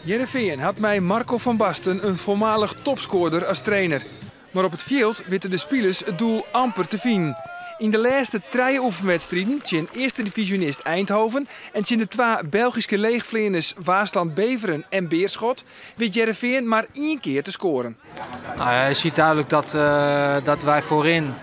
Hearrenfean hat mei Marco van Basten in foarmalich topskoarder as trainer. Mar op it fjild witte de spilers it doel amper te finen. Yn de lêste trije oefenwedstriden tsjin earste divisionist Eindhoven en tsjin de twa Belgyske leechfleaners Waasland Beveren en Beerschot wit Hearrenfean mar ien kear te skoaren. Nou ja, je ziet duidelijk dat wij voorin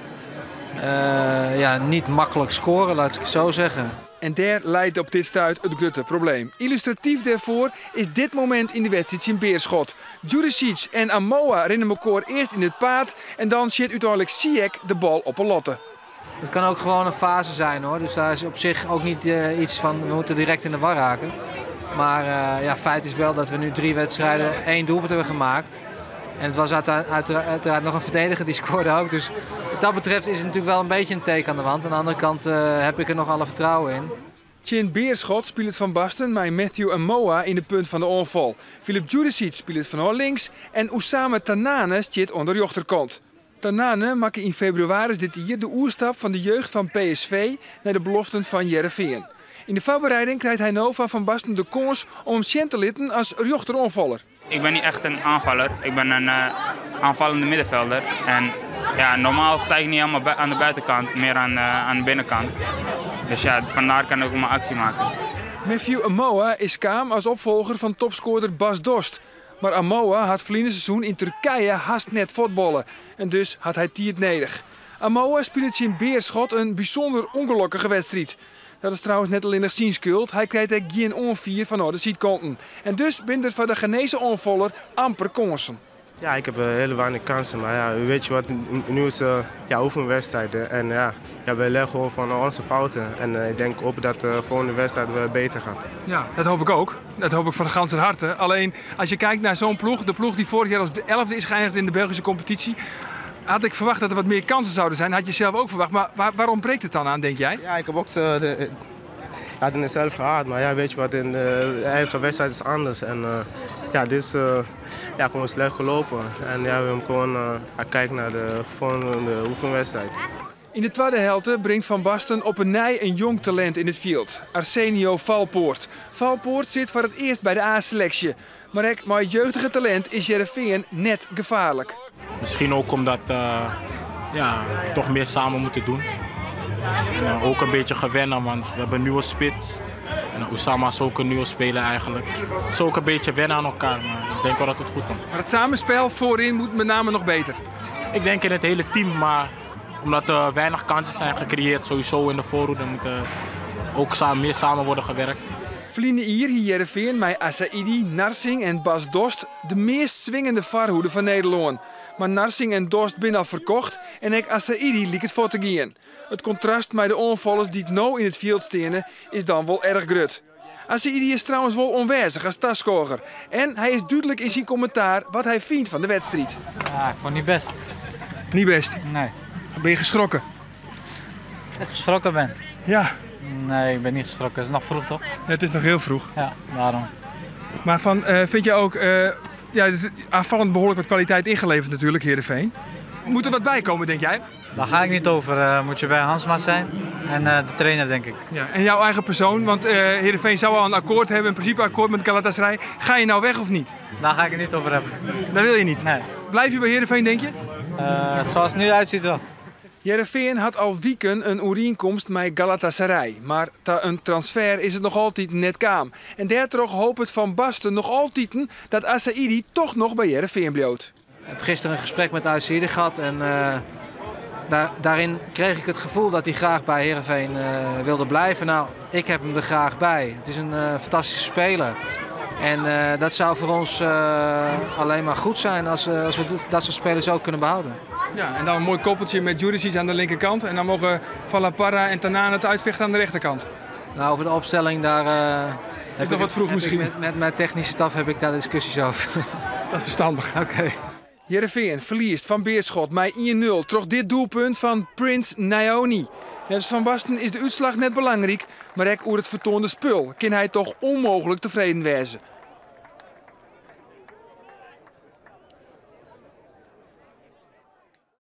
ja, niet makkelijk scoren, laat ik het zo zeggen. En dêr leit op dit stuit it grutte probleem. Yllustratyf dêrfoar is dit momint yn de wedstriid tsjin Beerschot. Djuricic en Amoah rinne mekoar earst yn it paad en dan sjit úteinlik Ziyech de bal op 'e latte. Het kan ook gewoon een fase zijn, hoor. Dus daar is op zich ook niet iets van, we moeten direct in de war raken. Maar ja, feit is wel dat we nu 3 wedstrijden 1 doelpunt hebben gemaakt. En het was uiteraard nog een verdediger die scoorde ook. Dus wat dat betreft is het natuurlijk wel een beetje een teken aan de wand. Aan de andere kant heb ik er nog alle vertrouwen in. Tsjin Beerschot spilet Van Basten mei Matthew Amoah yn de punt fan de oanfal. Filip Djuricic spilet fanôf links en Oussama Tannane stiet oan de rjochterkant. Tannane makke yn febrewaris dit jier de oerstap fan de jeugd fan PSV nei de beloften fan Hearrenfean. Yn de foarbereiding krijt hy no fan Van Basten de kâns om him sjen te litten as rjochteroanfaller. Ik ben niet echt een aanvaller, ik ben een aanvallende middenvelder. En ja, normaal sta ik niet helemaal aan de buitenkant, meer aan de binnenkant. Dus ja, vandaar kan ik ook mijn actie maken. Matthew Amoah is kaam as opfolger fan topskoarder Bas Dost. Mar Amoah hat ferline seizoen yn Turkije hast net fuotballe en dus hat hy tiid nedich. Amoah spilet tsjin Beerschot in bysûnder ûngelokkige wedstriid. Dat is trouwens net allinnich syn skuld, hy krijt ek gjin oanfier fanôf de sydkanten. En dus binne der foar de Ghanese oanfaller amper kânsen. Ja, ik heb hele weinig kansen, maar ja, weet je wat, nu is ja, oefenwedstrijd en ja, we leren gewoon van onze fouten en ik denk ook dat de volgende wedstrijd weer beter gaat. Ja, dat hoop ik ook. Dat hoop ik van ganser harte. Alleen als je kijkt naar zo'n ploeg, de ploeg die vorig jaar als de 11e is geëindigd in de Belgische competitie, had ik verwacht dat er wat meer kansen zouden zijn. Had je zelf ook verwacht. Maar waarom breekt het dan aan, denk jij? Ja, ik heb ook ja, het zelf gehad. Maar ja, weet je wat, in de eigen wedstrijd is anders. En ja, dit is ja, gewoon slecht gelopen. En ja, we hebben gewoon kijken naar de volgende oefenwedstrijd. In de tweede helte bringt Van Basten op 'e nij in jong talint yn it fjild. Arsenio Valpoort. Valpoort sit foar it earst by de A-seleksje. Mar ek mei it jeugdige talint is Hearrenfean net gefaarlik. Misschien ook omdat ja, we toch meer samen moeten doen. En ook een beetje gewennen, want we hebben een nieuwe spits. En Oussama is ook een nieuwe speler eigenlijk. Het is ook een beetje wennen aan elkaar, maar ik denk wel dat het goed komt. Maar het samenspel voorin moet met name nog beter? Ik denk in het hele team, maar omdat er weinig kansen zijn gecreëerd, sowieso in de voorhoede moet er ook meer samen worden gewerkt. Ferline jier hie Hearrenfean mei Assaidi, Narsingh en Bas Dost de meast swingende foarhoede fan Nederlân. Mar Narsingh en Dost binne al ferkocht en ek Assaidi liket fuort te gean. It kontrast mei de oanfallers dy't no yn it fjild steane is dan wol erch grut. Assaidi is trouwens wol oanwêzich as taskôger en hy is dúdlik yn syn kommentaar wat hy fynt fan de wedstriid. Ja, ik vond het niet best. Niet best? Nee. Ben je geschrokken? Ik geschrokken ben? Ja. Nee, ik ben niet geschrokken. Het is nog vroeg, toch? Ja, het is nog heel vroeg. Ja, daarom. Maar vind je ook, ja, het is aanvallend behoorlijk wat kwaliteit ingeleverd natuurlijk, Heerenveen. Moet er wat bij komen, denk jij? Daar ga ik niet over. Moet je bij Hansma zijn en de trainer, denk ik. Ja, en jouw eigen persoon, want Heerenveen zou al een akkoord hebben, een principeakkoord met Galatasaray. Ga je nou weg of niet? Daar ga ik het niet over hebben. Dat wil je niet? Nee. Blijf je bij Heerenveen, denk je? Zoals het nu uitziet wel. Hearrenfean hat al wiken in oerienkomst mei Galatasaray. Mar ta in transfer is it noch altyd net kaam. En dêrtroch hopet Van Basten noch altyd dat Assaidi toch noch by Hearrenfean bliuwt. Ik heb gisteren een gesprek met Assaidi gehad en daarin kreeg ik het gevoel dat hij graag bij Heerenveen wilde blijven. Ik heb hem er graag bij. Het is een fantastische speler. En dat zou voor ons alleen maar goed zijn als we dat soort spelers ook kunnen behouden. Ja, en dan een mooi koppeltje met Djuricic aan de linkerkant. En dan mogen Falaparra en Tannane het uitvechten aan de rechterkant. Over de opstelling daar Is nog wat vroeg heb ik misschien. met mijn technische staf heb ik daar discussies over. Dat is verstandig. Oké. Hearrenfean ferliest fan Beerschot mei 1-0 troch dit doelpunt fan Prince Naoni. Neffens Van Basten is de útslach net belangryk, mar ek oer it fertoande spul kin hy toch ûnmooglik tefreden wêze.